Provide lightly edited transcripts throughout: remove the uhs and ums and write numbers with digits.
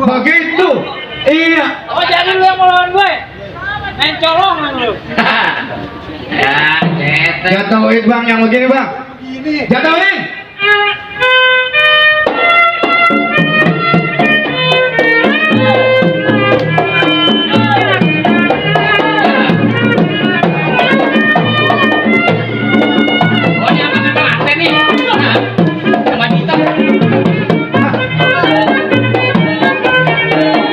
Begitu. Iya. Oh jadi lu yang mau lawan gue? Main colongan lu. Ya, Jatuhin bang yang begini bang. Jatuhin. oh dia makan mate nih. Sama kita.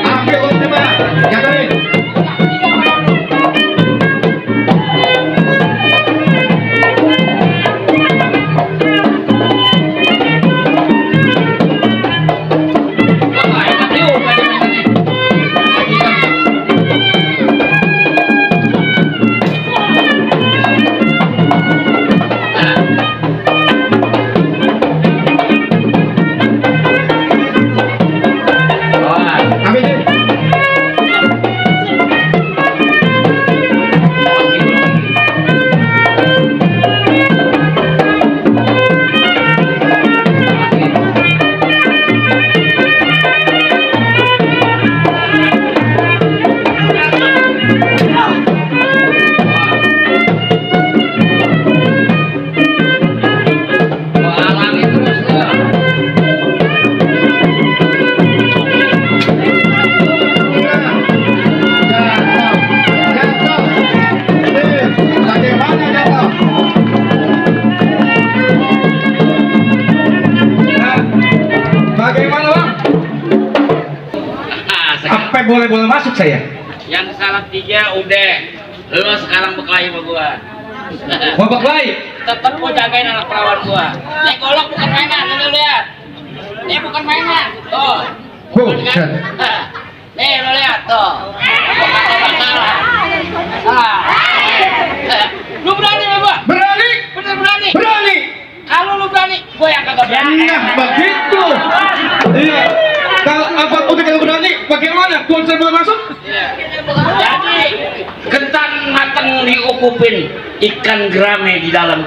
Ambil uangnya bang. Jatuhin. Wah, hebat juga dia mainan nih. Wah, Ambil deh. alami terus tuh. Jatuh. Bagaimana jatuh? Bagaimana bang? Apa boleh masuk saya? Yang salah 3 udah. Lu sekarang berkelahi sama gua. Mau berkelahi? Tetep gua jagain anak perawan gua. Nih golok bukan mainan, lu lihat. Ini bukan mainan. Tuh. Bukan. Nih lu lihat tuh. Bakal-bakalan. Lu berani sama gua? Berani? Bener berani? Berani? Kalau lu berani, gua yang kagak berani. Nah, begitu. Iya. Kalau apa udah kalau berani, bagaimana? Tuan saya boleh masuk? Iya. Jadi ketan mateng diukupin, ikan gerame di dalam